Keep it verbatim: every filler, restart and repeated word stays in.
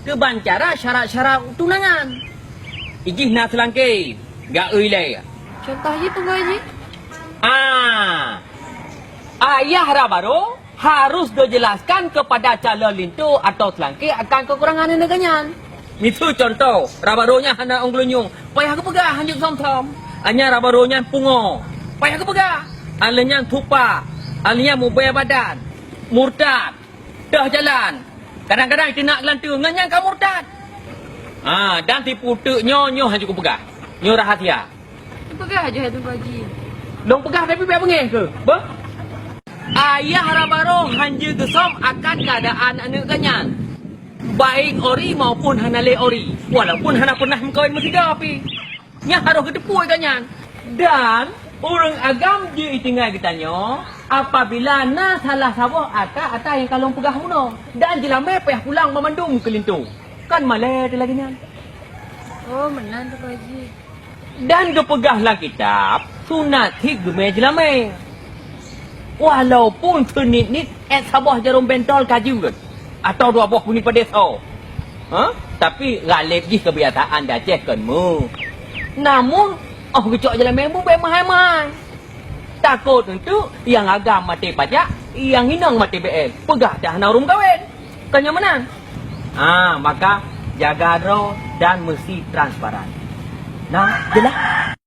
Keuban cara syarat-syarat tunangan. Ijih na seulangké, gak ui lé. Contoh jih peue jih? Ah, ayah Rabaro harus dijelaskan kepada calon linto atau seulangké akan kekurangan aneuk geuh nyan. Miseue contoh, Rabaro nyan hana ôn geulinyueng, payah geupeugah hanjeuet som-som. Hanya Rabaro nyan pungo, payah geupeugah. Aleuh nyan tupa, aleuh nyan mubaya badan, murtad. Teuh jalan. Kadang-kadang teunak geulanteue ngon nyan ka murtad. Ha, dan tipu teuk nyoe, nyoe hana kupeugah. Nyoe rahasia. Peugah aja tu Pak Haji. Lôn peugah tapi bèk beungéh keu? Beuh? Ayah Rabaro hanjeuet geusom akan keuadaan aneuk geuh nyan. Baik ori maupun hana lé ori. Walaupun hana pernah meukawen meusigoe pih. Nyan harôh geuteupeue geuh nyan. Dan ureuëng agam jeuet tinggai geutanyoe apabila na salah saboh ata-ata nyang ka lôn peugah bunoe dan jeulamé payah pulang banmandum keu linto. Kan malée teuh lagée nyan. Oh, meunan teuh Pak Haji. Dan geupeugah lam kitab, sunat cit geumé jeulamé. Walaupun seunit-nit ét saboh jarôm bentol ka jeuet, atawa dua boh buni padé soe. Ha? Tapi galeb jih keubiasaan di Aceh kon meu. Namun, óh geucok jeulamé bubé meuhai-meuhai. Takot eunteuk nyang agam maté pajak, nyang inong maté B L. Peugah dah na ureuëng meukawen. Kon nyan meunan. Ha, maka jaga droe dan meusti transparan. Nah, jeulaih?